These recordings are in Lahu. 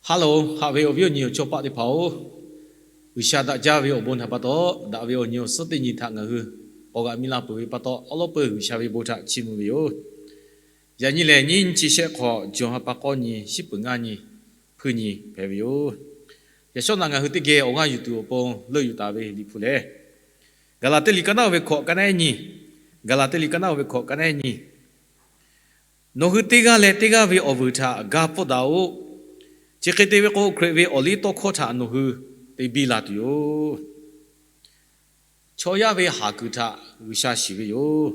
Haˉ loˬ, haꞈ ve awˬ viˉ awˬ nyi awˬ chawˇ paˆ teˇ hpaˍ-oˬ, G'uiˬsha daꞈ jaˇ ve awˬ bon htaꞈ pa taw, daꞈ ve awˬ nyi awˬ suhˉ teˇ nyi htaꞈ ngaˬ hui k'awꞈ g'aꞈ mi la peuˬ ve pa taw, awˉ lawˉ peuˬ G'uiˬsha ve bon htaꞈ chiˇ mvuh ve yoˬ. Yaꞈ nyi lehˬ, nyiˇ nyi chi shehˆ hk'awꞈ, Jawˬ ha pa k'awˇ nyi, shiˉ peuˍ ngaˇ nyi, hpuiˇ nyi hpehꞈ ve yoˬ. Yaꞈ shawˉ naꞈ ngaˬ hui teˇ geh awˬ g'aˇ yuˬ tuˬ awˬ pon leuˆ yuˬ taˍ ve Liꞈ hpu lehˬ, Gaˍlaˍtiˆ liꞈ ka naˉ-oˬ ve hkawꞈ ka naˉ-ehˉ nyi, Gaˍlaˍtiˆ liꞈ ka naˉ-oˬ ve hkawꞈ ka naˉ-ehˉ nyi, Nawˬ hui teˇ g'aˇ leh teˇ g'aˇ ve awˬ vuiˬ htaꞈ ga pfuhˇ daꞈ-oꞈ. Chi hk'e te ve k'o, Hkriꞈ ve awˬliˇtawˇhkawˇ htaꞈ nawˬ hui te biˇ la tuˬ yoˬ. Chaw yaˇ ve haˍ kuiˬ htaꞈ G'uiˬsha shiˍ ve yoˬ.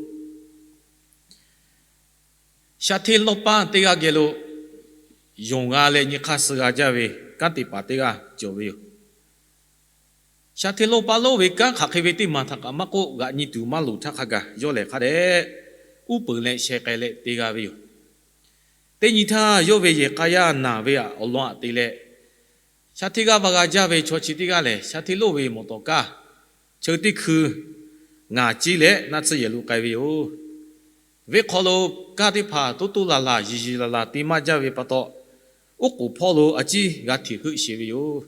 Shaˍ hteˇ lawˇ paˇ teˇ g'aˇ geh lo yonˍ g'a leh nyi hk'aˇ suh g'a jaˇ ve kanˉ te paˍ teˇ g'aˇ cawˬ ve yoˬ. Shaˍ hteˇ lawˇ paˇ lonˉ ve kanˉ hk'aˬ hk'e ve teˇ maˬ htaꞈ kaꞈ maˇ k'oˆ, g'aꞈ nyi tuˬ maˇ loˍ htaˇ hk'a gaˬ yawˇ lehˬ hk'a dehꞈ uˉ peunˍ leh sheh k'ai leh te g'a ve yoˬ. Teˇ nyi htaˇ, yawˇ ve yehˬ k'a yaˇ naˬ ve awˬ lawn aꞈ te leh, shaˍ hteˇ g'aˇ va g'a jaˇ ve chaw chi teˇ g'aˇ lehˬ, shaˍ hteˇ lonˉ ve mawˬ tawˍ kaˇ cheu teˇ hkui ngaˬ ciˇ leh naˆ tsuhˇ yehˬ lo k'ai ve yoˬ. Venˇ hk'aw lo kaˇ teˇ hpaˍ toˉ toˉ laˬ laˬ, yiˬ yiˬ laˬ laˬ te maˇ jaˇ ve pa taw, oˉ k'oˍ hpawˇ lo a ciˉ g'a hteꞈ heuˆ sheˍ ve yoˬ.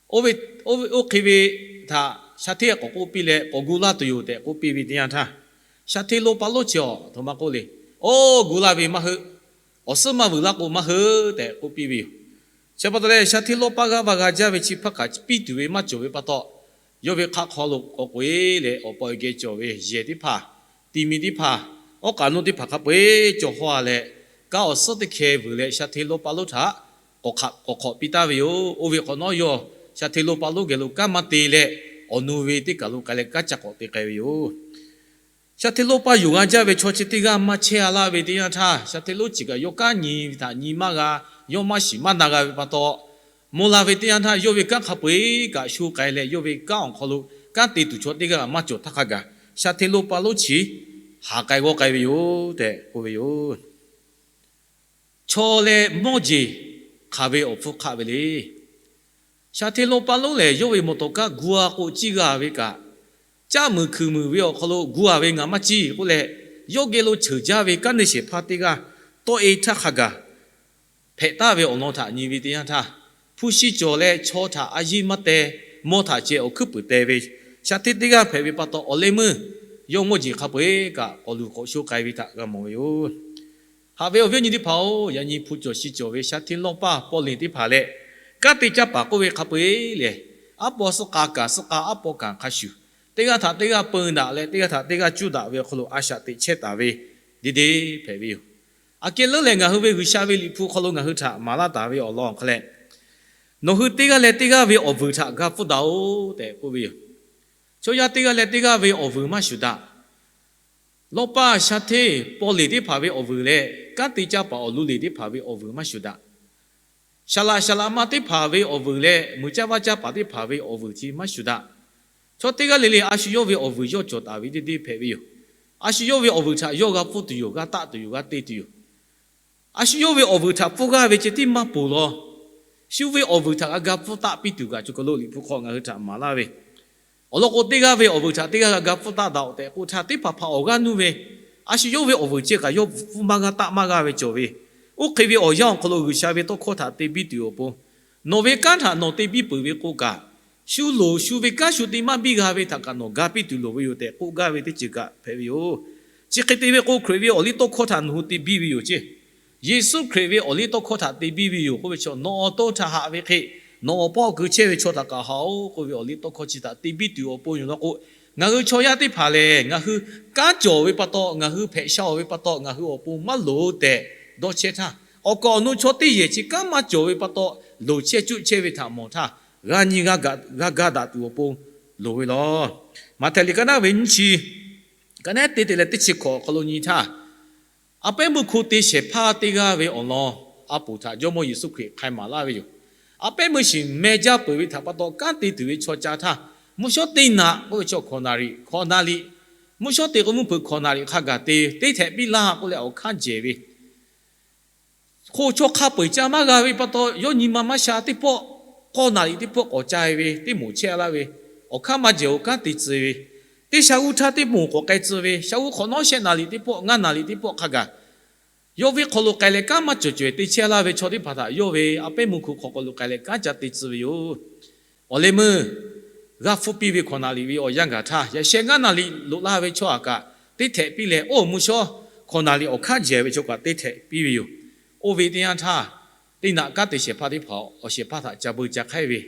Oˇ hk'e ve htaꞈ shaˍ hteˇ k'awꞈ k'oˆ piˇ leh, k'awꞈ gu laˇ tuˬ yoˬ tehꞈ k'oˆ piˇ ve teˇ yanˇ htaˇ, shaˍ hteˇ lawˇ paˇ lonˉ chi awˬ htoꞈ ma k'oˆ le, Oˇ, gu laˇ ve maˇ heuˆ. Awˬ suhˉ maˇ vuiˬ laˇ k'o maˇ heuˆ tehꞈ k'oˆ piˇ ve yoˬ. Chi pa taw leh, shaˍ hteˇ lawˇ paˇ g'aˇ va g'a jaˇ ve chi hpaˇ kaꞈ piˇ tuˬ ve maˇ cawˬ ve pa taw, yawˇ ve hk'aˆ hk'aw lo k'awꞈ k'oꞈ-e leh, awˬ pa awˬ geh cawˬ ve yehˬ teˇ hpaˍ, ti mi teˇ hpaˍ, awˉ k'aꞈ nuˇ teˇ hpaˍ hk'a peu-eˬ cawˬ haw-a leh, kanˉ awˬ suhˉ teˇ hkeh vuiˬ leh shaˍ hteˇ lawˇ paˇ lonˉ htaꞈ k'awꞈ hk'awꞈ piˇ taˍ ve yoˬ. Oˇ ve hk'awꞈ nawˉ yawˇ shaˍ hteˇ lawˇ paˇ lonˉ geh lo kanˉ maˇ te leh, awˬ nu ve teˇ kaˬ lo k'ai leh kanˉ ca k'awꞈ te k'ai ve yoˬ. Shaˍ hteˇ lawˇ paˇ yonˍ g'a jaˇ ve chaw chi teˇ g'aˇ maˇ chehˇ-a laˇ ve teˇ yanˇ htaˇ, shaˍ hteˇ lonˉ chi kaꞈ yawˇ kanˉ nyi ve htaꞈ nyi maˇ g'a, yawˇ maˇ shiˍ maˇ na g'a ve pa taw, mvuh la ve teˇ yanˇ htaˇ yawˇ ve kanˉ hk'a peu-eˬ kaꞈ sho k'ai leh, yawˇ ve kanˉ awˬ hk'aw lo kanˉ te tuˬ chaw teˇ g'aˇ maˇ cawˬ htaˇ hk'a gaˬ, shaˍ hteˇ lawˇ paˇ lonˉ chi haˍ k'ai g'awˇ k'ai ve yoˬ tehꞈ k'oˆ ve yoˬ. Chaw leh mawˇ jeˬ hk'aˬ ve awˬ hpfuhˇ hk'aˆ ve le. Shaˍ hteˇ lawˇ paˇ lonˉ lehˬ, yawˇ ve mawˬ tawˍ kaˇ gu-a k'o ciˇ g'a ve kaꞈ, caˆ muiˬ hkuiˬ muiˬ ve awˬ hk'aw lo gu-a ve ngaˬ maˇ ciˇ k'oˆ leh, yawˇ geh lo cheuˬ jaˇ ve kaˉ neˇ shehˍ hpaˇ teˇ g'aˇ tawˆ-e htaˇ hk'a gaˬ, hpehꞈ taˍ ve awˬ lawn htaꞈ nyi ve teˇ yanˇ htaˇ, hpu shi cawˬ leh chaw htaꞈ a yiˇ maˇ teh, mawˇ htaꞈ ceh awˬ hkuiˉ puiˍ teh ve shaˍ hteˇ teˇ g'aˇ hpehꞈ ve pa taw, awˬ leh meuˇ yawˇ mawˇ jeˬ hk'a peu-eˬ kaꞈ k'awꞈ luˬ k'awꞈ sho k'ai ve htaꞈ g'a mawˬ ve yoˬ. Haꞈ ve awˬ viˉ awˬ nyi teˇ hpaˍ-oˬ, yaꞈ nyi hpu cawˬ shi cawˬ ve shaˍ hteˇ lawˇ paˇ paw leˬ teˇ hpaˍ leh, kanˉ te caˇ paˍ k'oˆ ve hk'a peu-eˬ lehˬ, aˉ paw suhˆ k'a kaˍ suhˆ k'a aˉ paw kaˍ hk'a shuˍ, teˇ g'aˇ htaꞈ teˇ g'aˇ peun daꞈ leh teˇ g'aˇ htaꞈ teˇ g'aˇ cuˇ daꞈ ve awˬ hk'aw lo a shaꞈ teꞈ chehˇ taˍ ve deˇ deˇ hpehꞈ ve yoˬ. Aꞈ kehˉ leuˉ leh ngaˬ hui ve G'uiˬsha ve Liꞈ hpu hk'aw lo ngaˬ hui htaꞈ maˍ laˇ taˍ ve awˬ lawn hk'a leh, Nawˬ hui teˇ g'aˇ leh teˇ g'aˇ ve awˬ vuiˬ htaꞈ ga pfuhˇ daꞈ-oꞈ tehꞈ k'oˆ ve yoˬ. Chaw yaˇ teˇ g'aˇ leh teˇ g'aˇ ve awˬ vuiˬ maˇ shuˍ daꞈ. Lawˇ paˇ shaˍ hteˇ paw leˬ teˇ hpaˍ ve awˬ vuiˬ leh, kanˉ te caˇ paˍ awˬ lu leˬ teˇ hpaˍ ve awˬ vuiˬ maˇ shuˍ daꞈ. Saˍ laꞈ saˍ laꞈ ma teˇ hpaˍ ve awˬ vuiˬ leh, muiˬ caˇ vaˇ caˇ paˍ teˇ hpaˍ ve awˬ vuiˬ chi maˇ shuˍ daꞈ. Chaw teˇ g'aˇ le le a shu yawˇ ve awˬ vuiˬ yawˇ cawˬ taˍ ve deˇ deˇ hpehꞈ ve yoˬ. A shu yawˇ ve awˬ vuiˬ htaꞈ yawˇ g'a pfuhˇ tuˬ yoˬ, g'a taˆ tuˬ yoˬ, g'a te tuˬ yoˬ. A shu yawˇ ve awˬ vuiˬ htaꞈ pfuhˇ g'aˇ ve ceh tiˉ maˇ ponˬ law. Shu ve awˬ vuiˬ htaꞈ g'a ga pfuhˇ taˆ piˇ tuˬ kaꞈ, co ka lo Liꞈ hpu hk'aw ngaˬ hui htaꞈ maˍ laˇ ve, awˬ lawn k'o, teˇ g'aˇ ve awˬ vuiˬ htaꞈ teˇ g'aˇ g'a ga pfuhˇ taˆ daꞈ-oꞈ tehꞈ k'oˆ htaˇ, teˇ hpaˍ hpaˍ awˬ g'aˇ nuˇ ve, a shu yawˇ ve awˬ vuiˬ ceh kaꞈ yawˇ pfuhˇ maˇ g'aˇ taˆ maˇ g'a ve cawˬ ve, oˇ hk'e ve awˬ yanˇ awˬ hk'aw lo G'uiˬsha ve tawˇ hkawˇ htaꞈ te biˇ tuˬ awˬ pon, nawˬ ve kanˉ htaꞈ nawˬ te biˇ peuˬ ve k'o kaꞈ, shu loˍ shu ve kanˉ shu te maˇ biˇ g'a ve htaꞈ kaꞈ nawˬ ga piˇ tuˬ loˍ ve yoˬ tehꞈ k'oˆ gaˇ ve teˇ ceuˬ kaꞈ hpehꞈ ve yoˬ. Chi hk'e te ve k'o, Hkriꞈ ve awˬliˇtawˇhkawˇ htaꞈ nawˬ hui te biˇ ve yoˬ ceˇ. Yeˍsuˆ Hkriꞈ ve awˬliˇtawˇhkawˇ htaꞈ te biˇ ve yoˬ k'oˆ ve chaw, nawˬ awˬ to htaꞈ haꞈ ve hk'e, nawˬ awˬ pawˆ keu chehˇ ve chaw htaꞈ kaꞈ haꞈ-oꞈ k'oˆ ve awˬliˇtawˇhkawˇ chi htaꞈ te biˇ tuˬ awˬ pon yoˬ law k'o, ngaˬ hui chaw yaˇ teˇ hpaˍ lehˬ, ngaˬ hui kanˉ cawˬ ve pa taw, ngaˬ hui hpehꞈ sha-oˬ ve pa taw, ngaˬ hui awˬ pon maˇ loˍ tehꞈ dawˇ chehˇ htaˇ, awˬ kaˍ awˬ nu chaw teˇ yehˬ chi kanˉ maˇ cawˬ ve pa taw, loˍ chehˇ cuˆ chehˇ ve htaꞈ mawˬ htaˇ, g'a nyi g'a ga daꞈ tuˬ awˬ pon loˍ ve law. Maꞈhtehˍ liꞈ ka naˉ ve nyiˇ chi, ka naˉ te te leh teˇ chi hkawꞈ awˬ hk'aw lo nyi htaˇ, a pehˉ meuˇ hko te shehˍ hpaˇ teˇ g'aˇ ve awˬ lawn a poˍ htaꞈ Jawˇmawˇ Yeˍsuˆ Hkriꞈ hk'ai maˍ laˇ ve yoˬ. A pehˉ meuˇ shiˍ meh jaˇ peuˬ ve htaꞈ pa taw, kanˉ te tuˬ ve chaw ca htaˇ, mvuhˇ shawˉ teˇ naꞈ k'oˆ ve chaw hkawꞈ naˍ riˍ hkawꞈ naˍ riˍ, mvuhˇ shawˉ te k'o mvuhˇ hpeuꞈ hkawꞈ naˍ riˍ hk'a gaˬ te, teˇ htehꞈ piˇ laˇ k'oˆ leh awˬ hkanˉ jehˬ ve, hko chaw hk'a peu-eˬ ca maˇ g'a ve pa taw, yawˇ nyi ma maˇ sha teˇ pawˆ, k'awˇ naˍ riˍ teˇ pawˆ k'awꞈ ca-e ve, teˇ moˍ chehˇ laˇ ve, awˬ hkanˉ maˇ jehˬ awˬ kanˉ te tcuh ve, teˇ sha g'uˇ htaˇ teˇ moˍ k'awꞈ k'ai tcuh ve, sha g'uˇ hk'awꞈ nawˉ shehˆ naˍ riˍ teˇ pawˆ, ngaˇ naˍ riˍ teˇ pawˆ hk'a gaˬ Yawˇ viˉ hk'aw lo k'ai leh kanˉ maˇ cawˬ cawehˬ te chehˇ laˇ ve chaw teˇ hpaˍ htaꞈ yawˇ ve a pehˉ meuˇ hkuꞈ hk'aw lo k'ai leh kanˉ ca te tcuh ve yoˬ. Awˬ leh meuˇ g'a hpfuhˇ piˇ ve hkawnˍ naˍ riꞈ ve awˬ yanˇ gaˬ htaˇ, yaꞈ sheh ngaˇ naˍ riꞈ loꞈ la ve chaw htaꞈ kaꞈ teˇ htehꞈ piˇ leh, oˇ mvuhˇ shawˉ hkawnˍ naˍ riꞈ awˬ hk'aˇ jehˬ ve chaw kaꞈ teˇ htehꞈ piˇ ve yoˬ. Oˇ ve teˇ yanˇ htaˇ, teˇ naꞈ kanˉ te shehˍ hpaˇ teˇ hpaˍ awˬ shehˍ hpaˇ htaꞈ ca beu ca hk'aiˉ ve,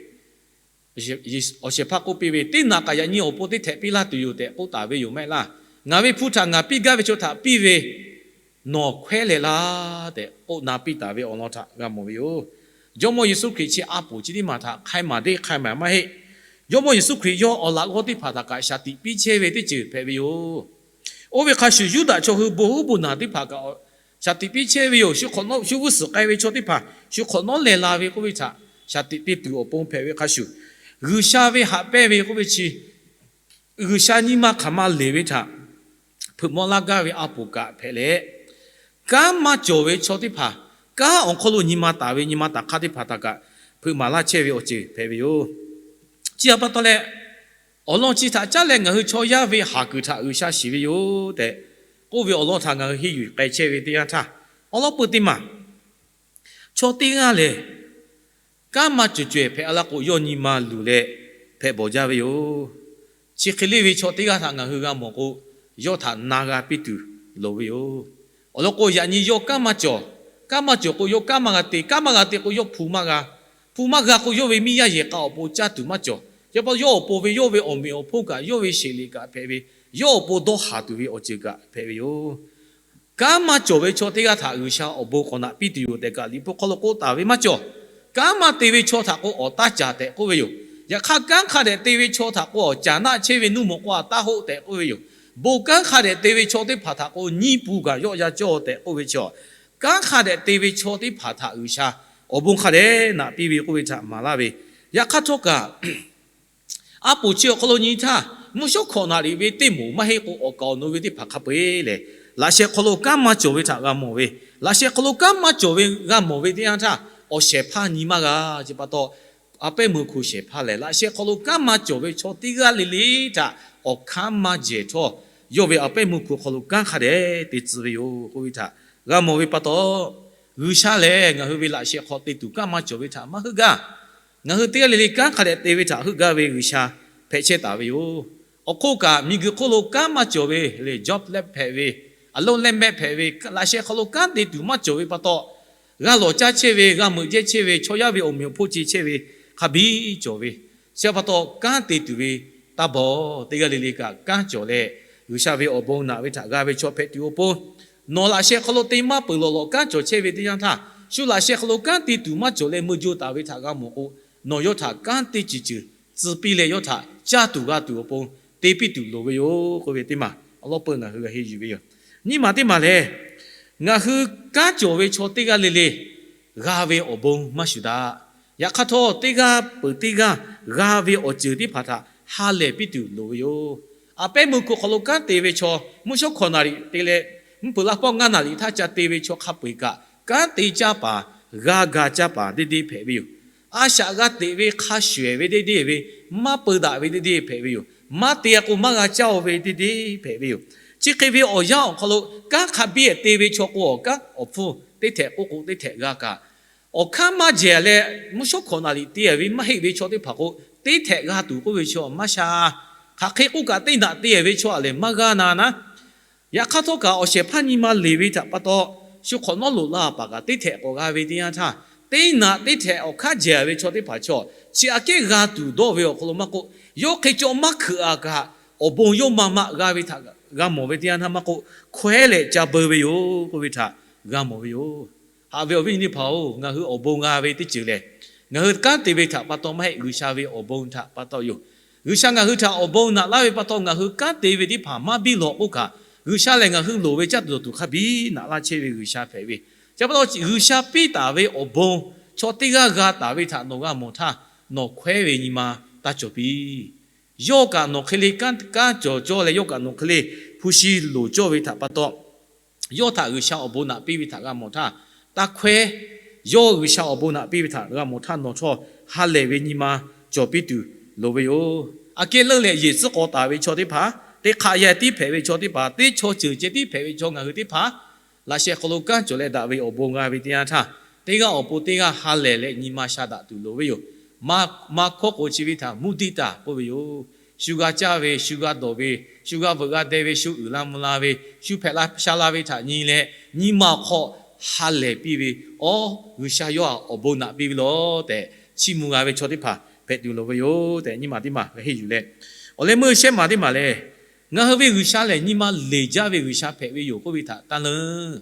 awˬ shehˍ hpaˇ k'oˆ piˇ ve, Teˇ naꞈ kaꞈ yaꞈ nyi awˬ pon teˇ htehꞈ piˇ laˇ tuˬ yoˬ tehꞈ k'oˆ taˍ ve yoˬ maˇ heˆ laˇ. Ngaˬ ve hpu htaꞈ ngaˬ piˇ gaˇ ve chaw htaꞈ piˇ ve, nawˬ hkawehˉ leh laˇ tehꞈ k'oˆ na piˇ taˍ ve awˬ lawn htaꞈ g'a mawˬ ve yoˬ. Jawˇmawˇ Yeˍsuˆ Hkriꞈ chi a poˍ chi teˇ maˬ htaꞈ hk'ai maˍ deˇ hk'ai maˍ maˇ heˆ. Jawˇmawˇ Yeˍsuˆ Hkriꞈ yawˇ awˬ laꞈ g'awˇ teˇ hpaˍ htaꞈ kaꞈ shaˍ tiꞈ piˇ chehˇ ve teˇ ceuˬ hpehꞈ ve yoˬ. Oˇ ve hk'a shuˍ, Yuˇdaꞈ chaw hui bon huˉ bon naˬ teˇ hpaˍ kaꞈ shaˍ tiꞈ piˇ chehˇ ve yoˬ. Shu hk'awꞈ nawˉ shu g'uˇ suhˍ k'ai ve chaw teˇ hpaˍ shu hk'awꞈ nawˉ leh la ve k'oˆ ve htaꞈ shaˍ tiꞈ te tuˬ awˬ pon hpehꞈ ve hk'a shuˍ, G'uiˬsha ve haꞈ pehnˇ ve k'oˆ ve chi G'uiˬsha nyi ma hk'aˬ ma leˬ ve htaꞈ hpeuꞈ maw laˇ gaˇ ve a poˍ kaꞈ hpehꞈ leh, kanˉ maˇ cawˬ ve chaw teˇ hpaˍ, kanˉ awˬ hk'aw lo nyi ma taˍ ve nyi ma taˍ hk'aˇ teˇ hpaˍ htaꞈ kaꞈ hpeuꞈ maˍ laˇ chehˇ ve awˬ ceuˬ hpehꞈ ve yoˬ. Chi htaꞈ pa taw leh, awˬ lawn chi htaꞈ caˉ leh ngaˬ hui chaw yaˇ ve haˍ kuiˬ htaꞈ G'uiˬsha shiˍ ve yoˬ tehꞈ k'oˆ ve awˬ lawn htaꞈ ngaˬ hui henˇ yuˬ k'ai chehˇ ve teˇ yanˇ htaˇ, awˬ lawn peu teˇ maˬ chaw teˇ g'aˇ lehˬ, kanˉ maˇ cawˬ cawehˬ hpehꞈ a laˇ k'o, yawˇ nyi ma luˬ leh hpehꞈ bawˬ jaˇ ve yoˬ. Chi hk'e le ve chaw teˇ g'aˇ htaꞈ ngaˬ hui g'a mawˬ k'o, yawˇ htaꞈ na g'a piˇ tuˬ loˍ ve yoˬ. Awˬ lawn k'o, yaꞈ nyi yawˇ kanˉ maˇ cawˬ. Kanˉ maˇ cawˬ k'o, yawˇ kanˉ maˇ g'a te. Kanˉ maˇ g'a te k'o, yawˇ hpu maˇ g'a. Hpu maˇ g'a k'o, yawˇ ve miˇ yaˇ yehˬ k'a awˬ pon caˇ tuˬ maˇ cawˬ. Chi pa taw, yawˇ awˬ pon ve yawˇ ve awˬ meꞈ awˬ hponˇ kaꞈ, yawˇ ve sheˍ liꞈ kaꞈ hpehꞈ ve, yawˇ awˬ pon dawˇ haˍ tuˬ ve awˬ ceuˬ kaꞈ hpehꞈ ve yoˬ. Kanˉ maˇ cawˬ ve chaw teˇ g'aˇ htaꞈ G'uiˬsha awˬ bon k'awꞈ naꞈ piˇ tuˬ yoˬ tehꞈ kaꞈ Liꞈ hpu hk'aw lo k'oˆ taˍ ve maˇ cawˬ. Kanˉ maˇ te ve chaw htaꞈ k'o, awˬ taˇ caˍ tehꞈ k'oˆ ve yoˬ. Yaꞈ hk'aˇ, kanˉ hk'a dehꞈ te ve chaw htaꞈ k'o, awˬ caˍ naˆ chehˇ ve nuˇ mawˬ k'o, a taˇ hoˆ tehꞈ k'oˆ ve yoˬ. Bon kanˉ hk'a dehꞈ te ve chaw teˇ hpaˍ htaꞈ k'o, nyiˇ pun kaꞈ yawˆ yaˇ cawˇ tehꞈ k'oˆ ve chaw, kanˉ hk'a dehꞈ te ve chaw teˇ hpaˍ htaꞈ G'uiˬsha awˬ bon hk'a dehꞈ naꞈ piˇ ve k'oˆ ve htaꞈ maˍ laˇ ve, yaꞈ hk'aˇ htawˇ kaꞈ, a poˍ chi awˬ hk'aw lo nyi htaˇ, mvuhˇ shawˉ hkawꞈ naˍ riꞈ ve teˇ moˍ maˇ heˆ k'o, awˬ kaˍ awˬ nu ve teˇ hpaˍ hk'a peu-eˬ lehˬ, laꞈ sheh hk'aw lo kanˉ maˇ cawˬ ve htaꞈ g'a mawˬ ve, laꞈ sheh hk'aw lo kanˉ maˇ cawˬ ve g'a mawˬ ve teˇ yanˇ htaˇ, awˬ shehˍ hpaˇ nyi maˇ g'a. Chi pa taw, a pehˉ meuˇ hku shehˍ hpaˇ lehˬ, laꞈ sheh hk'aw lo kanˉ maˇ cawˬ ve chaw teˇ g'aˇ le le htaꞈ awˬ hkanˉ maˇ jehˬ htawˇ, yawˇ ve a pehˉ meuˇ hku hk'aw lo kanˉ hk'a dehꞈ te tcuh ve yoˬ k'oˆ ve htaꞈ g'a mawˬ ve pa taw, G'uiˬsha lehˬ ngaˬ hui ve laꞈ sheh hk'aw te tuˬ kanˉ maˇ cawˬ ve htaꞈ maˇ heuˆ gaˇ. Ngaˬ hui teˇ g'aˇ le le kanˉ hk'a dehꞈ te ve htaꞈ heuˆ gaˇ ve G'uiˬsha hpehꞈ chehˇ taˍ ve yoˬ. Awˬ hk'oˆ kaꞈ, miˬguiˬ hk'oˆ lo kanˉ maˇ cawˬ ve lehˬ, job lehˬ hpehꞈ ve, a loˇ lehˬ mehˆ hpehꞈ ve, laꞈ sheh hk'aw lo kanˉ te tuˬ maˇ cawˬ ve pa taw, g'a lawˬ caˇ chehˇ ve, g'a meuꞈ jehˇ chehˇ ve, chaw yaˇ ve awˬ meꞈ awˬ hponˇ ce chehˇ ve hk'a biˇ cawˬ ve, chi pa taw kanˉ te tuˬ ve taˇ bawˬ. Teˇ g'aˇ le le kaꞈ kanˉ cawˬ leh, G'uiˬsha ve awˬ bon naꞈ ve htaꞈ g'a ve chaw hpehꞈ tuˬ awˬ pon, nawˬ laꞈ sheh hk'aw lo te maˇ peuˬ lawˬ lawꞈ kanˉ cawˬ chehˇ ve teˇ yanˇ htaˇ, shu laꞈ sheh hk'aw lo kanˉ te tuˬ maˇ cawˬ leh meuˇ jo taˍ ve htaꞈ g'a mawˬ k'o, nawˬ yawˇ htaꞈ kanˉ teˇ ceuˬ ceuˬ tcuh piˇ leh yawˇ htaꞈ caˇ tuˬ g'a tuˬ awˬ pon te piˇ tuˬ loˍ ve yoˬ k'oˆ ve teˇ maˬ awˬ lawn peu ngaˬ hui g'a henˇ yuˬ ve yoˬ. Nyiˇ maˬ teˇ maˬ lehˬ, ngaˬ hui kanˉ cawˬ ve chaw teˇ g'aˇ le le g'a ve awˬ bon maˇ shuˍ daꞈ. Yaꞈ hk'aˇ htawˇ, teˇ g'aˇ peuˬ teˇ g'aˇ g'a ve awˬ ceuˬ teˇ hpaˍ htaꞈ ha lehˬ piˇ tuˬ loˍ ve yoˬ. A pehˉ meuˇ hku hk'aw lo kanˉ te ve chaw, mvuhˇ shawˉ hkawꞈ naˍ riꞈ te leh, mvuhˇ peuˬ laˇ pawˆ ngaˇ naˍ riꞈ htaˇ ca te ve chaw hk'a peu-eˬ kaꞈ, kanˉ te caˇ paˍ, g'a ga caˇ paˍ deˇ deˇ hpehꞈ ve yoˬ. A shaꞈ g'a teꞈ ve hk'a shuˍ ehˍ ve deˇ deˇ ve, maˇ peu daꞈ ve deˇ deˇ hpehꞈ ve yoˬ. Maˇ te k'o maˇ g'a caˇ-o ve deˇ deˇ hpehꞈ ve yoˬ. Chi hk'e ve awˬ yanˇ awˬ hk'aw lo, kanˉ hk'a biˇ ehˍ te ve chaw k'o, awˬ kanˉ awˬ hpfuhˇ teˇ htehꞈ k'oˆ k'o teˇ htehꞈ g'a kaꞈ, awˬ hkanˉ maˇ jehˬ leh, mvuhˇ shawˉ hkawꞈ naˍ riꞈ te ve maˇ heˆ ve chaw teˇ hpaˍ k'o, teˇ htehꞈ g'a tuˬ k'oˆ ve chaw maˇ sha. Hk'aˬ hk'e k'oˆ kaꞈ, teˇ naꞈ te ve chaw a lehˬ maˇ g'aˇ na naˉ. Yaꞈ hk'aˇ htawˇ kaꞈ, awˬ shehˍ hpaˇ nyi ma leˬ ve htaꞈ pa taw, shu hk'awꞈ nawˉ loꞈ la paˍ kaꞈ teˇ htehꞈ k'awꞈ g'a ve teˇ yanˇ htaˇ, teˇ naꞈ teˇ htehꞈ awˬ hkanˉ jehˬ ve chaw teˇ hpaˍ chaw, chi aꞈ kehˉ g'a tuˬ dawˇ ve awˬ hk'aw lo maˇ k'oˆ, yawˇ hk'e cawˇ maˇ hkeuꞈ a kaꞈ, awˬ bon yawˇ maˇ maꞈ g'a ve htaꞈ g'a mawˬ ve teˇ yanˇ htaˇ maˇ k'oˆ, hkawehˉ leh ca beu ve yoˬ k'oˆ ve htaꞈ g'a mawˬ ve yoˬ. Haꞈ ve awˬ viˉ awˬ nyi teˇ hpaˍ-oˬ, ngaˬ hui awˬ bon g'a ve teˇ ceuˬ lehˬ, ngaˬ hui kanˉ te ve htaꞈ pa taw maˇ heˆ, G'uiˬsha ve awˬ bon htaꞈ pa taw yoˬ. G'uiˬsha ngaˬ hui htaꞈ awˬ bon naꞈ laˇ ve pa taw, ngaˬ hui kanˉ te ve teˇ hpaˍ maˇ biˇ lawꞈ k'oˆ kaꞈ, G'uiˬsha lehˬ ngaˬ hui loˍ ve caˇ tuˬ dawˬ tuˬ hk'a biˇ naꞈ laˇ chehˇ ve G'uiˬsha hpehꞈ ve. Chi pa taw, G'uiˬsha piˇ taˍ ve awˬ bon chaw teˇ g'aˇ g'a taˍ ve htaꞈ nawˬ g'a mawˬ htaˇ, nawˬ hkawehˉ ve nyi ma taˇ cawˬ piˇ. Yawˇ kaꞈ nawˬ hk'e le kanˉ cawˬ cawˇ leh, yawˇ kaꞈ nawˬ hk'e le hpu shi loˍ cawˇ ve htaꞈ pa taw, yawˇ htaꞈ G'uiˬsha awˬ bon naꞈ piˇ ve htaꞈ g'a mawˬ htaˇ, taˇ hkawehˉ. Yawˇ G'uiˬsha awˬ bon naꞈ piˇ ve htaꞈ g'a mawˬ htaˇ, nawˬ htawˇ ha lehˬ ve nyi ma cawˬ piˇ tuˬ loˍ ve yoˬ. Aꞈ kehˉ leuˉ leh yehˬ tcuhˉ k'aw taˍ ve chaw teˇ hpaˍ, teˇ hk'aꞈ yaˇ tiˉ hpehꞈ ve chaw teˇ hpaˍ, teˇ chaw ceuˬ ceh tiˉ hpehꞈ ve chaw ngaˬ hui teˇ hpaˍ laꞈ sheh hk'aw lo kanˉ cawˬ leh daꞈ ve awˬ bon g'a ve teˇ yanˇ htaˇ, teˇ g'aˇ awˬ pon teˇ g'aˇ ha lehˬ leh nyi ma sha daꞈ tuˬ loˍ ve yoˬ. Maˇ hkawˇ k'o chi ve htaꞈ မုဒိတာ k'oˆ ve yoˬ. Shu g'a caˇ ve, shu g'a dawˬ ve, shu g'a veuꞈ g'a deh ve, shu uiˍ la mvuh la ve, shu hpehꞈ la sha la ve htaꞈ nyi leh, nyi ma awˬ hk'aw ha lehˬ piˇ ve, Awˉ, G'uiˬsha yawˇ htaꞈ awˬ bon naꞈ piˇ ve lawˬ tehꞈ chiˇ mvuh g'a ve chaw teˇ hpaˍ hpehꞈ tuˬ loˍ ve yoˬ tehꞈ, nyiˇ maˬ teˇ maˬ g'a henˇ yuˬ leh, awˬ leh meuˇ shehˉ maˬ teˇ maˬ lehˬ, ngaˬ hui ve G'uiˬsha lehˬ nyi ma leˬ jaˇ ve G'uiˬsha hpehꞈ ve yoˬ k'oˆ ve htaꞈ taˇ leunˇ.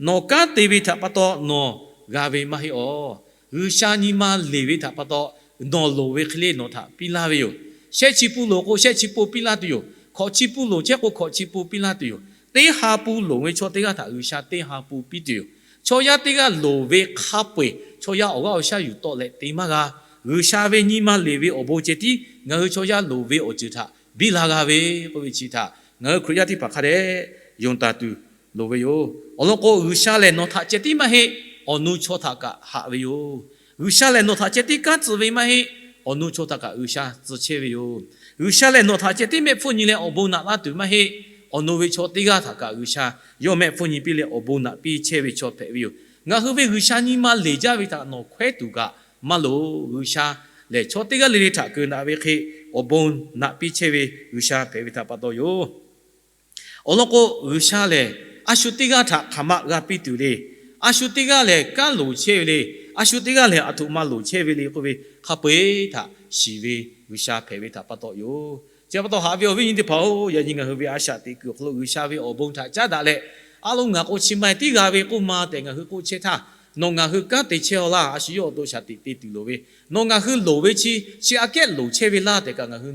Nawˬ kanˉ te ve htaꞈ pa taw nawˬ g'a ve maˇ heˆ awˬ. G'uiˬsha nyi ma leˬ ve htaꞈ pa taw, nawˬ loˍ ve hk'e le nawˬ htaꞈ piˇ laˇ ve yoˬ. Shehˆ chi pun loˍ k'o, shehˆ chi pun piˇ laˇ tuˬ yoˬ. Hkawꞈ chi pun loˍ chehˇ k'o, hkawꞈ chi pun piˇ laˇ tuˬ yoˬ. Teˇ ha pun loˍ ve chaw teˇ g'aˇ htaꞈ G'uiˬsha teˇ ha pun piˇ tuˬ yoˬ. Chaw yaˇ teˇ g'aˇ loˍ ve hk'a peu-eˬ chaw yaˇ awˬ g'aˇ awˬ shaˉ yuˬ tawˆ leh te maˇ g'a. G'uiˬsha ve nyi ma leˬ ve awˬ bon ceh tiˉ ngaˬ hui chaw yaˇ loˍ ve awˬ ceuˬ htaꞈ biˇ la g'a ve k'oˆ ve chi htaꞈ ngaˬ hui Hkriꞈ yaˇ teˇ hpaˍ hk'a dehꞈ yonˍ taˍ tuˬ loˍ ve yoˬ. Awˬ lawn k'o, G'uiˬsha lehˬ nawˬ htaꞈ ceh tiˉ maˇ heˆ, awˬ nu chaw htaꞈ kaꞈ haꞈ ve yoˬ. G'uiˬsha lehˬ nawˬ htaꞈ ceh tiˉ kanˉ tcuh ve maˇ heˆ, awˬ nu chaw htaꞈ kaꞈ G'uiˬsha tcuh chehˇ ve yoˬ. G'uiˬsha lehˬ nawˬ htaꞈ ceh tiˉ mehˆ hpfuhˇ nyi leh awˬ bon naꞈ laˇ tuˬ maˇ heˆ, awˬ nu ve chaw teˇ g'aˇ htaꞈ kaꞈ G'uiˬsha yawˇ mehˆ hpfuhˇ nyi piˇ leh awˬ bon naꞈ piˇ chehˇ ve chaw hpehꞈ ve yoˬ. Ngaˬ hui ve G'uiˬsha nyi ma leˬ jaˇ ve htaꞈ nawˬ hkawehˉ tuˬ kaꞈ maˇ loˍ. G'uiˬsha lehˬ chaw teˇ g'aˇ le le htaꞈ keunˍ daꞈ ve hk'e awˬ bon naꞈ piˇ chehˇ ve G'uiˬsha hpehꞈ ve htaꞈ pa taw yoˬ. Awˬ lawn k'o, G'uiˬsha lehˬ a shu teˇ g'aˇ htaꞈ hk'aˬ ma g'a piˇ tuˬ le. A shu teˇ g'aˇ lehˬ kanˉ loˍ chehˇ ve le. A shu teˇ g'aˇ lehˬ aˬ htoꞈ ma loˍ chehˇ ve le k'oˆ ve hk'a peu-eˬ htaꞈ shiˍ ve G'uiˬsha hpehꞈ ve htaꞈ pa taw yoˬ. Chi pa taw haꞈ ve awˬ viˉ awˬ nyi teˇ hpaˍ-oˬ, yaꞈ nyi ngaˬ hui ve a shaꞈ teꞈ kuiˬ awˬ hk'aw lo G'uiˬsha ve awˬ bon htaꞈ caˉ daꞈ leh, a lo ngaˬ k'o chi ma tiˉ g'a ve k'oˆ ma tehꞈ ngaˬ hui k'oˆ chehˇ htaˇ, nawˬ ngaˬ hui kanˉ te chehˇ-aw laˇ. A shu yawˇ awˬ to shaˍ teꞈ te tuˬ loˍ ve, nawˬ ngaˬ hui loˍ ve chi chi aꞈ kehˉ loˍ chehˇ ve laˇ tehꞈ kaꞈ ngaˬ hui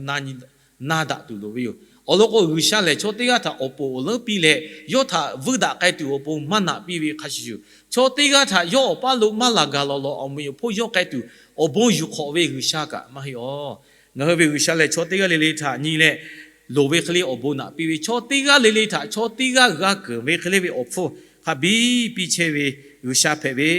na daꞈ tuˬ loˍ ve yoˬ. Awˬ lawn k'o, G'uiˬsha lehˬ chaw teˇ g'aˇ htaꞈ awˬ poˍ awˬ leuˉ piˇ leh yawˇ htaꞈ vuiˇ daꞈ k'ai tuˬ awˬ pon maˇ naꞈ piˇ ve hk'a shuˍ shuˍ, chaw teˇ g'aˇ htaꞈ yawˇ awˬ paˇ lo maˇ laˬ gaˬ lawˬ lawˬ awˬ meꞈ awˬ hponˇ yawˇ k'ai tuˬ awˬ bon yuˬ hk'awꞈ ve G'uiˬsha kaꞈ maˇ heˆ awˬ. Ngaˬ hui ve G'uiˬsha lehˬ chaw teˇ g'aˇ le le htaꞈ nyi leh loˍ ve hk'e le awˬ bon naꞈ piˇ ve, chaw teˇ g'aˇ le le htaꞈ chaw teˇ g'aˇ g'a keunˍ ve hk'e le ve awˬ hpfuhˇ hk'a biˇ piˇ chehˇ ve G'uiˬsha hpehꞈ ve,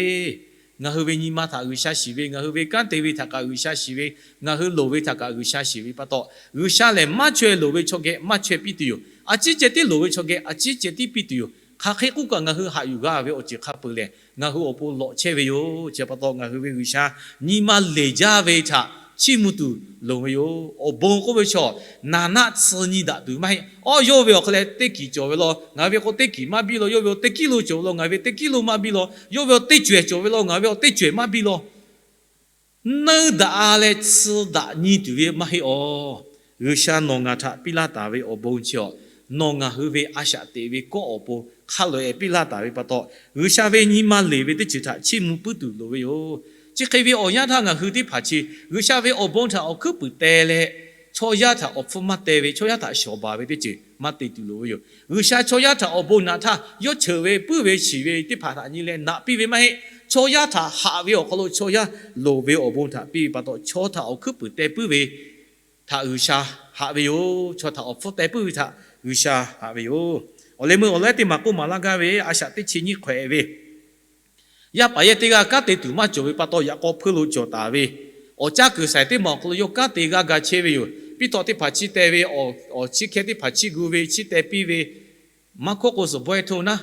ngaˬ hui ve nyi ma htaꞈ G'uiˬsha shiˍ ve, ngaˬ hui ve kanˉ te ve htaꞈ kaꞈ G'uiˬsha shiˍ ve, ngaˬ hui loˍ ve htaꞈ kaꞈ G'uiˬsha shiˍ ve pa taw, G'uiˬsha lehˬ maˇ chaweh loˍ ve chaw geh maˇ chaweh piˇ tuˬ yoˬ. A ciˉ ceh tiˉ loˍ ve chaw geh a ciˉ ceh tiˉ piˇ tuˬ yoˬ. Hk'aˬ hk'e k'oˆ kaꞈ ngaˬ hui haꞈ yuˬ g'a ve awˬ ceuˬ hk'a peuˬ lehˬ, ngaˬ hui awˬ pon lawꞈ chehˇ ve yoˬ. Chi pa taw ngaˬ hui ve G'uiˬsha nyi ma leˬ jaˇ ve htaꞈ chiˇ mvuh tuˬ loˍ ve yoˬ. Awˬ bon k'oˆ ve chaw naˍ naˆ tsuh nyi daꞈ tuˬ maˇ heˆ. Awˬ, yawˇ ve awˬ hk'aw leh teˇ kiˬ cawˬ ve law, ngaˬ ve k'o teˇ kiˬ maˇ biˇ law. Yawˇ ve awˬ teˇ kiˉ lo cawˬ ve law, ngaˬ ve teˇ kiˉ lo maˇ biˇ law. Yawˇ ve awˬ teˇ cawehˬ cawˬ ve law, ngaˬ ve awˬ teˇ cawehˬ maˇ biˇ law. Neuˇ daꞈ-a leh tsuh daꞈ nyi tuˬ ve maˇ heˆ awˬ. G'uiˬsha nawˬ ngaˬ htaꞈ piˇ laˇ taˍ ve awˬ bon chi awˬ, nawˬ ngaˬ hui ve a shaꞈ teꞈ ve kawˆ awˬ pon hk'a loꞈ-e piˇ laˇ taˍ ve pa taw, G'uiˬsha ve nyi ma leˬ ve teˇ ceuˬ htaꞈ chiˇ mvuh puiˉ tuˬ loˍ ve yoˬ. Chi hk'e ve awˬ yanˇ htaˇ ngaˬ hui teˇ hpaˍ chi G'uiˬsha ve awˬ bon htaꞈ awˬ hkuiˉ puiˍ teh leh, chaw yaˇ htaꞈ awˬ hpfuhˇ maˇ teh ve, chaw yaˇ htaꞈ shawˍ baˬ ve teˇ ceuˬ maˇ te tuˬ loˍ ve yoˬ. G'uiˬsha chaw yaˇ htaꞈ awˬ bon naꞈ htaˇ, yawˇ cheuˬ ve puiˉ ve shiˍ ve teˇ hpaˍ htaꞈ nyi leh naꞈ piˇ ve maˇ heˆ. Chaw yaˇ htaꞈ haꞈ ve awˬ hk'aw lo chaw yaˇ loˍ ve awˬ bon htaꞈ piˇ ve pa taw, chaw htaꞈ awˬ hkuiˉ puiˍ teh puiˉ ve htaꞈ G'uiˬsha haꞈ ve yoˬ. Chaw htaꞈ awˬ hpfuhˇ teh puiˉ ve htaꞈ G'uiˬsha haꞈ ve yoˬ. Awˬ leh meuˇ awˬ leh teˇ maˬ k'oˆ maˍ laˇ gaˇ ve a shaꞈ teˇ chi nyiˇ hk'awehꞈ ve, yaˇ paˍ yaˇ teˇ g'aˇ kanˉ te tuˬ maˇ cawˬ ve pa taw, yaꞈ k'aw hpuiˇ lo cawˬ taˍ ve awˬ caˇ kuiˬ saiˍ teˇ maˬ awˬ hk'aw lo yawˇ kanˉ te g'a ga chehˇ ve yoˬ. Piˇ tawˆ teˇ hpaˍ chiˇ teh ve, awˬ chiˇ hkehˇ teˇ hpaˍ chiˇ gu ve, chiˇ teh piˇ ve, maˇ hkawˇ k'o suhˍ bawehˇ htoˇ naˉ,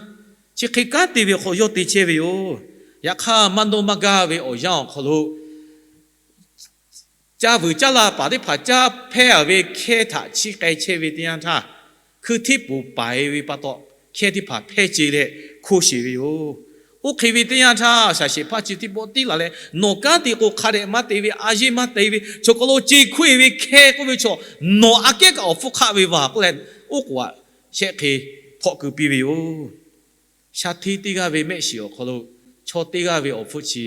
chi hk'e kanˉ te ve awˬ hk'aw lo yawˇ te chehˇ ve yoˬ. Yaꞈ hk'aˇ, maˇ dawˇ maˇ gaˇ ve awˬ yanˇ awˬ hk'aw lo caˇ vuiˬ caˇ la paˍ teˇ hpaˍ caˇ hpehˇ-a ve hkehˇ htaꞈ chiˇ k'ai chehˇ ve teˇ yanˇ htaˇ, hkui hteˇ poˍ paiˍ ve pa taw, hkehˇ teˇ hpaˍ hpehˇ ce leh hkoˇ sheˍ ve yoˬ. Oˇ hk'e ve teˇ yanˇ htaˇ, shaˍ sheˍ hpaˇ chi teˇ pawˆ tiˉ laˬ leh, nawˬ kanˉ te k'o hk'a dehꞈ maˇ te ve, a yeˇ maˇ te ve, chaw hk'aw lo ce hkoˇ-e ve hkehˇ k'oˆ ve chaw, nawˬ aꞈ kehˉ kaꞈ awˬ hpfuhˇ hk'aˆ ve vaˬ k'oˆ leh, oˉ k'oˍ aꞈ shehˆ hk'e hpawˆ keu piˇ ve yoˬ. Shaˍ hteˇ teˇ g'aˇ ve mehˆ shiˍ awˬ hk'aw lo, chaw teˇ g'aˇ ve awˬ hpfuhˇ chi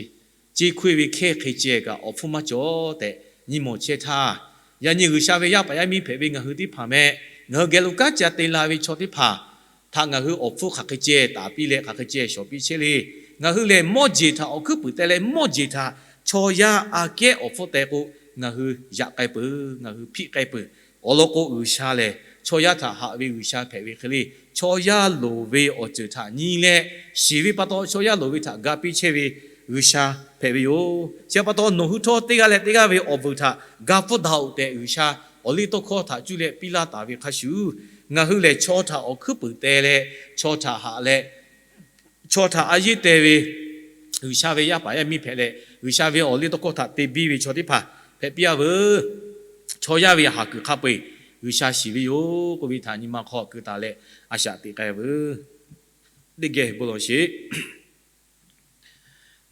ce hkoˇ-e ve hkehˇ hk'e ceh kaꞈ awˬ hpfuhˇ maˇ cawˬ tehꞈ nyi mawˬ chehˇ htaˇ, yaꞈ nyi G'uiˬsha ve yaˇ paˍ yaˇ miˇ hpehꞈ ve ngaˬ hui teˇ hpaˍ meh, ngaˬ hui geh lo kanˉ ca te la ve chaw teˇ hpaˍ htaꞈ ngaˬ hui awˬ hpfuhˇ hk'aˬ hk'e ceh taˍ piˇ leh hk'aˬ hk'e ceh shawˍ piˇ chehˇ le. Ngaˬ hui lehˬ mawˇ jeˬ htaꞈ awˬ hkuiˉ puiˍ teh leh mawˇ jeˬ htaꞈ chaw yaˇ aꞈ kehˉ awˬ hpfuhˇ teh k'o, ngaˬ hui yaꞈ k'ai peuˬ, ngaˬ hui hpiˆ k'ai peuˬ. Awˬ lawn k'o, G'uiˬsha lehˬ chaw yaˇ htaꞈ haꞈ ve G'uiˬsha hpehꞈ ve hk'e le, chaw yaˇ loˍ ve awˬ ceuˬ htaꞈ nyi leh shiˍ ve pa taw, chaw yaˇ loˍ ve htaꞈ ga piˇ chehˇ ve G'uiˬsha hpehꞈ ve yoˬ. Chi pa taw, nawˬ hui htawˇ teˇ g'aˇ leh teˇ g'aˇ ve awˬ vuiˬ htaꞈ ga pfuhˇ daꞈ-oꞈ tehꞈ G'uiˬsha awˬ liˇ tawˇ hkawˇ htaꞈ cuˇ leh piˇ laˇ taˍ ve hk'a shuˍ, ngaˬ hui lehˬ chaw htaꞈ awˬ hkuiˉ puiˍ teh leh, chaw htaꞈ haꞈ leh chaw htaꞈ a yeˉ te ve G'uiˬsha ve yaˇ paˍ yaˇ miˇ hpehꞈ leh, G'uiˬsha ve awˬ liˇ tawˇ hkawˇ htaꞈ te biˇ ve chaw teˇ hpaˍ hpehꞈ piˇ-a veuˬ. Chaw yaˇ ve haˍ kuiˬ hk'a peu-eˬ G'uiˬsha shiˍ ve yoˬ k'oˆ ve htaꞈ nyi ma hk'aw keu taˍ leh, a shaꞈ teꞈ k'ai veuˬ. Teˇ geh bon lawˬ sheˍ.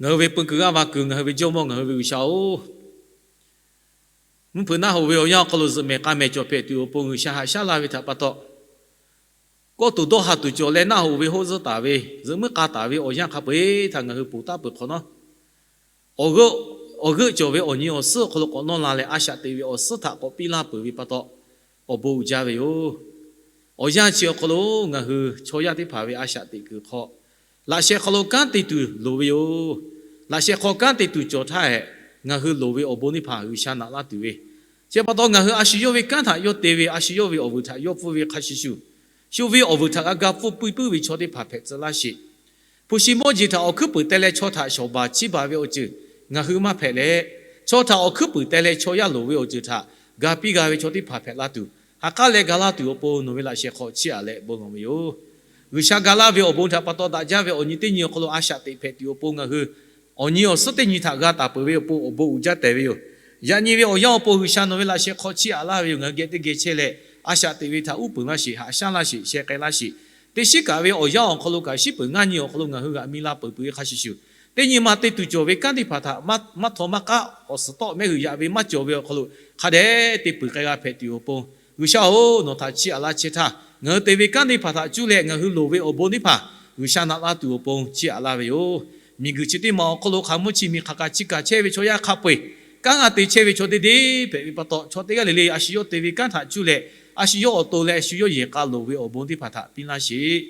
Ngaˬ hui ve peu kuiˬ g'aˇ va kuiˬ, ngaˬ hui ve Jawˇmawˇ, ngaˬ hui ve G'uiˬsha-oˬ, mvuhˇ hpeuꞈ naˆ hoꞈ ve awˬ yanˇ awˬ hk'aw lo zuhꞈ mehˍ k'a mehˍ cawˬ hpehꞈ tuˬ awˬ pon G'uiˬsha haꞈ shaˉ laˇ ve htaꞈ pa taw, kawˆ tuˬ dawˇ ha tuˬ cawˬ leh naˆ hoꞈ ve hoˆ zuhˆ taˍ ve, zuhꞈ muiˉ k'a taˍ ve awˬ yanˇ hk'a peu-eˬ htaꞈ ngaˬ hui ponˬ taˉ peuˬ hk'awꞈ nawˉ, awˬ g'euˆ, awˬ g'euˆ cawˬ ve awˬ nyi awˬ suhˉ awˬ hk'aw lo k'awꞈ nawˇ la leh, a shaꞈ teꞈ ve awˬ suhˉ htaꞈ k'awꞈ piˇ laˇ peuˬ ve pa taw, awˬ bon uiˍ jaˇ ve yoˬ. Awˬ yanˇ chi awˬ hk'aw lo ngaˬ hui chaw yaˇ teˇ hpaˍ ve a shaꞈ teꞈ kuiˬ hk'aw, laꞈ sheh hk'aw lo kanˉ te tuˬ loˍ ve yoˬ. Laꞈ sheh hk'aw kanˉ te tuˬ cawˬ htaˇ hehꞈ, ngaˬ hui loˍ ve awˬ bon teˇ hpaˍ G'uiˬsha naꞈ laˇ tuˬ ve, chi pa taw ngaˬ hui a shu yawˇ ve kanˉ htaꞈ yawˇ te ve, a shu yawˇ ve awˬ vuiˬ htaꞈ yawˇ pfuhˇ ve hk'a shuˍ shuˍ, shu ve awˬ vuiˬ htaꞈ g'a ga pfuhˇ piˇ puiˉ ve chaw teˇ hpaˍ hpehꞈ tcuh laˇ sheˍ. Hpu shi mawˇ jeˬ htaꞈ awˬ hkuiˉ puiˍ teh leh chaw htaꞈ shawˍ baˬ chiˇ baˬ ve awˬ ceuˬ ngaˬ hui maˇ hpehꞈ leh, chaw htaꞈ awˬ hkuiˉ puiˍ teh leh chaw yaˇ loˍ ve awˬ ceuˬ htaꞈ ga piˇ g'a ve chaw teˇ hpaˍ hpehꞈ la tuˬ, ha k'aˉ leh ga laˇ tuˬ awˬ pon nawˬ ve laꞈ sheh hk'aw chiˇ aꞈ leh bon lawˬ ve yoˬ. G'uiˬsha ga laˇ ve awˬ bon htaꞈ pa taw daꞈ jaˇ ve awˬ nyi teˇ nyi awˬ hk'aw lo a shaꞈ teꞈ hpehꞈ tuˬ awˬ pon ngaˬ hui awˬ nyi awˬ suhˉ teˇ nyi htaꞈ g'a taˍ peuˬ ve awˬ pon awˬ bon uiˍ jaˇ tehˬ ve yoˬ. Yaꞈ nyi ve awˬ yanˇ awˬ pon G'uiˬsha nawˬ ve laꞈ sheh hk'aw chiˇ aꞈ laˇ ve yoˬ. Ngaˬ hui geh teˇ geh chehˇ leh, a shaꞈ teꞈ ve htaꞈ uˉ peunˍ laˇ sheˍ, haꞈ shaˉ laˇ sheˍ, sheh k'ai laˇ sheˍ. Teˇ shiˉ kaꞈ ve awˬ yanˇ awˬ hk'aw lo kaꞈ shiˉ peuˬ ngaˇ nyi awˬ hk'aw lo ngaˬ hui g'aꞈ mi la peuˬ peuˬ ve hk'a shuˍ shuˍ, teˇ nyi ma te tuˬ cawˬ ve kanˉ teˇ hpaˍ htaꞈ maˇ htawˇ maˇ k'aˉ, awˬ suhˍ tawˆ mehˆ g'uiˬ yaꞈ ve maˇ cawˬ ve awˬ hk'aw lo hk'a dehꞈ te peuˬ k'ai g'a hpehꞈ tuˬ awˬ pon, G'uiˬsha-oˬ, nawˬ htaꞈ chiˇ aꞈ laˇ chehˇ htaˇ, ngaˬ hui te ve kanˉ teˇ hpaˍ htaꞈ cuˇ leh ngaˬ hui loˍ ve awˬ bon teˇ hpaˍ G'uiˬsha naꞈ laˇ tuˬ awˬ pon chiˇ aꞈ laˇ ve yoˬ. Miˬguiˬ chi teˇ maˬ awˬ hk'aw lo hk'aˬ mvuhˇ chi miˬ hk'aˬ kaꞈ chi kaꞈ chehˇ ve chaw yaˇ hk'a peu-eˬ, kanˉ g'a te chehˇ ve chaw deˇ deˇ hpehꞈ ve pa taw, chaw teˇ g'aˇ le le a shu yawˇ te ve kanˉ htaꞈ cuˇ leh, a shu yawˇ awˬ to leh a shu yawˇ yehˬ k'a loˍ ve awˬ bon teˇ hpaˍ htaꞈ piˇ laˇ sheˍ.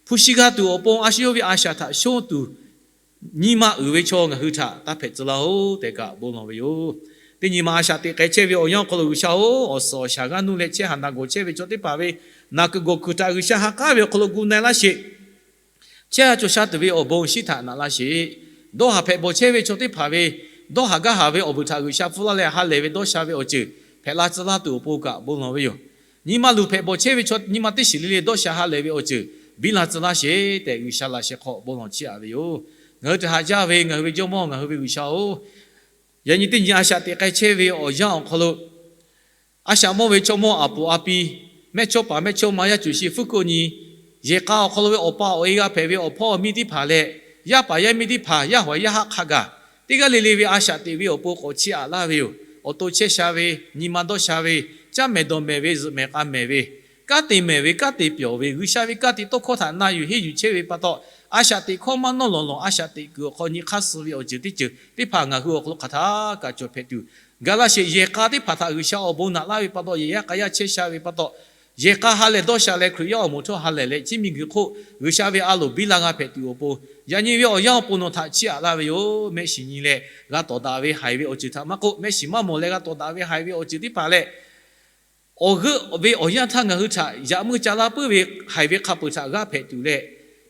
Hpu shi g'a tuˬ awˬ pon a shu yawˇ ve a shaꞈ htaꞈ shonˇ tuˬ nyi ma uiˍ ve chaw ngaˬ hui htaꞈ taˇ hpehꞈ tcuh laˇ-oˬ tehꞈ kaꞈ bon lawˬ ve yoˬ. Teˇ nyi ma a shaꞈ teꞈ k'ai chehˇ ve awˬ yanˇ awˬ hk'aw lo G'uiˬsha-oˬ, awˬ suhˍ awˬ shaˍ g'aˇ nuˇ leh chehˇ haˍ naˬ gawˬ chehˇ ve chaw teˇ hpaˍ ve naˬ kuiˬ gawˬ kuiˬ htaꞈ G'uiˬsha ha k'aˉ ve awˬ hk'aw lo gu na-e laˇ sheˍ. Chehˇ sha cawˬ sha tuˬ ve awˬ bon shinˉ htaꞈ naꞈ laˇ sheˍ. Dawˇ haˍ hpehꞈ bawˬ chehˇ ve chaw teˇ hpaˍ ve dawˇ haˍ gaˇ haˍ ve awˬ vuiˬ htaꞈ G'uiˬsha pfuhˇ laˇ leh ha lehˬ ve dawˇ sha ve awˬ ceuˬ hpehꞈ la tcuh laˇ tuˬ awˬ pon kaꞈ bon lawˬ ve yoˬ. Nyi ma luˬ hpehꞈ bawˬ chehˇ ve chaw nyi ma teˇ shiˍ le le dawˇ sha ha lehˬ ve awˬ ceuˬ biˇ la tcuh laˇ sheˍ tehꞈ G'uiˬsha laꞈ sheh hk'aw bon lawˬ chiˇ aꞈ ve yoˬ. Ngaˬ hui htaꞈ haꞈ jaˇ ve ngaˬ hui ve Jawˇmawˇ, ngaˬ hui ve G'uiˬsha-oˬ, yaꞈ nyi teˇ nyi a shaꞈ teꞈ k'ai chehˇ ve awˬ yanˇ awˬ hk'aw lo, a shaꞈ mawˇ ve chaw mawˇ aˬ poˍ a pi, mehˇchawˇ paˍ mehˇchawˇma yaˇ cuˬ shi fuˉ hkuˆ nyi, yehˬ k'a awˬ hk'aw lo ve awˬ pa awˬ e g'a hpehꞈ ve awˬ hpawˇ awˬ miˇ teˇ hpaˍ leh, yaˇ paˍ yaˇ miˇ teˇ hpaˍ, yaˇ hawˍ yaˇ haˆ hk'a gaˬ, teˇ g'aˇ le le ve a shaꞈ teꞈ ve awˬ pon k'awꞈ chiˇ aꞈ laˇ ve yoˬ. Awˬ to chehˇ sha ve, nyi ma dawˇ sha ve, caˇ mehˍ dawˬ mehˍ ve, zuhꞈ mehˍ k'a mehˍ ve, kanˉ te mehˍ ve, kanˉ te pyawˬ ve, G'uiˬsha ve kanˉ te tawˇ hkawˇ htaꞈ na yuˬ henˇ yuˬ chehˇ ve pa taw, a shaꞈ teꞈ hkawˇ maˇ nawˇ lawˬ lawˬ, a shaꞈ teꞈ kuiˬ awˬ hk'aw nyi hk'aˇ suh ve awˬ ceuˬ teˇ ceuˬ teˇ hpaˍ ngaˬ hui awˬ hk'aw lo hk'aˬ htaˇ kaꞈ cawˬ hpehꞈ tuˬ, gaˬ laˇ sheˍ. Yehˬ k'a teˇ hpaˍ htaꞈ G'uiˬsha awˬ bon naꞈ laˇ ve pa taw, yehˬ yaˇ k'a yaˇ chehˇ sha ve pa taw, yehˬ k'a ha lehˬ dawˇ sha leh Hkriꞈ yaˇ awˬ moˍ htawˇ ha lehˬ leh, chi miˬguiˬ hk'oˆ G'uiˬsha ve a loˍ biˇ la g'a hpehꞈ tuˬ awˬ pon, yaꞈ nyi ve awˬ yanˇ awˬ pon nawˬ htaꞈ chiˇ aꞈ laˇ ve yoˬ. Mehˆ shiˍ nyi leh g'a tawˍ daꞈ ve haiˬ ve awˬ ceuˬ htaꞈ maˇ k'oˆ, mehˆ shiˍ maˇ mawˬ leh g'a tawˍ daꞈ ve haiˬ ve awˬ ceuˬ teˇ hpaˍ leh, awˬ g'euˆ ve awˬ yanˇ htaˇ ngaˬ hui htaꞈ yaꞈ meuˇ ca laˇ puiˉ ve haiˬ ve hk'a peu-eˬ htaꞈ g'aˇ hpehꞈ tuˬ leh,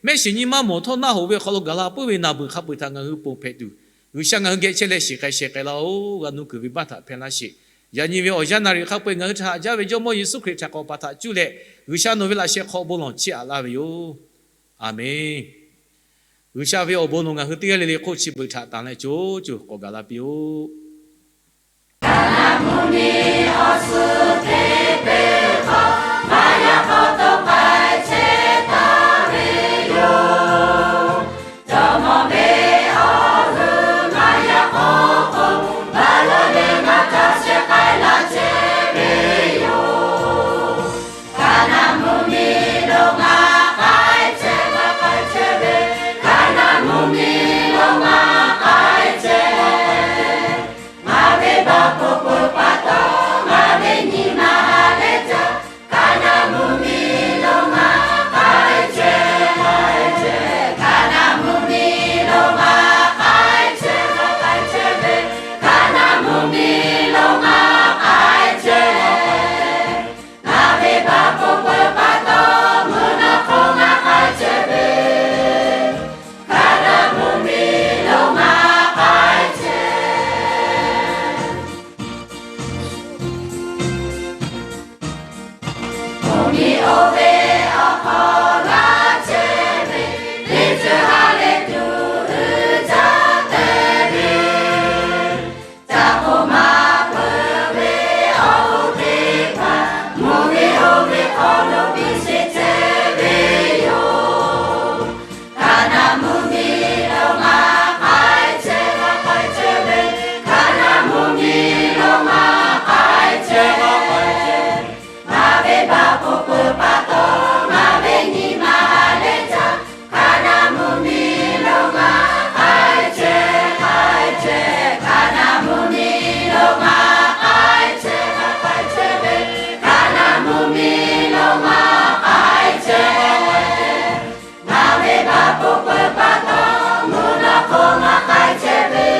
mehˆ shiˍ nyi maˇ mawˬ htawˇ naˆ hoꞈ ve awˬ hk'aw lo gaˬ la puiˉ ve naˬ beuˬ hk'a peu-eˬ htaꞈ ngaˬ hui ponˬ hpehꞈ tuˬ, G'uiˬsha ngaˬ hui geh chehˇ leh shiˍ k'ai sheh k'ai laˇ-oˬ. G'a nuˇ kuiˬ ve baˇ htaꞈ hpehˇ laˇ sheˍ. Yaꞈ nyi ve awˬ yanˇ naˍ riˍ hk'a peu-eˬ ngaˬ hui htaꞈ haꞈ jaˇ ve Jawˇmawˇ Yeˍsuˆ Hkriꞈ htaꞈ k'awꞈ paˍ htaꞈ cuˇ leh, G'uiˬsha nawˬ ve laꞈ sheh hk'aw bon lawˬ chiˇ aꞈ laˇ ve yoˬ. Aˬmenˍ. G'uiˬsha ve awˬ bon nawˬ ngaˬ hui teˇ g'aˇ le le hk'oˆ chi beuꞈ htaꞈ tanˬ leh co co k'awꞈ gaˬ la piˇ-oˆ. Oˇ hk'e pa taw, mvuhˇ naw hk'oˆ maˇ k'ai chehˇ ve,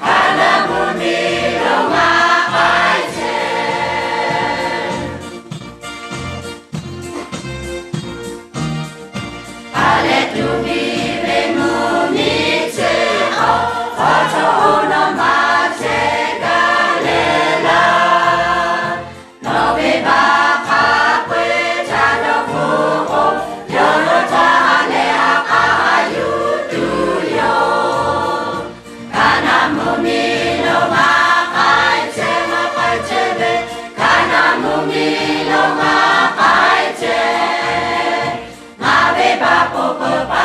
Kaˍnaˆ mvuhˇmiˬ lo maˇ k'ai chehˇ. Kaˍ leh tuˬ piˇ ve mvuhˇmiˬ chi awˬ hk'aw chaw oˇ naw ma chehˇ gaˇ leh laˇ. Nawˬ ve baˆ hk'a peu-eˬ ca dawˇ hpfuhˆ k'o, yawˇ hui htaꞈ ha leh ha k'aˉ yuˬ tuˬ yoˬ. Kaˍnaˆ mvuhˇmiˬ lo maˇ k'ai chehˇ, maˇ k'ai chehˇ ve, Kaˍnaˆ mvuhˇmiˬ lo maˇ k'ai chehˇ. Ngaˬ ve baˆ k'oˆ peuˬ pa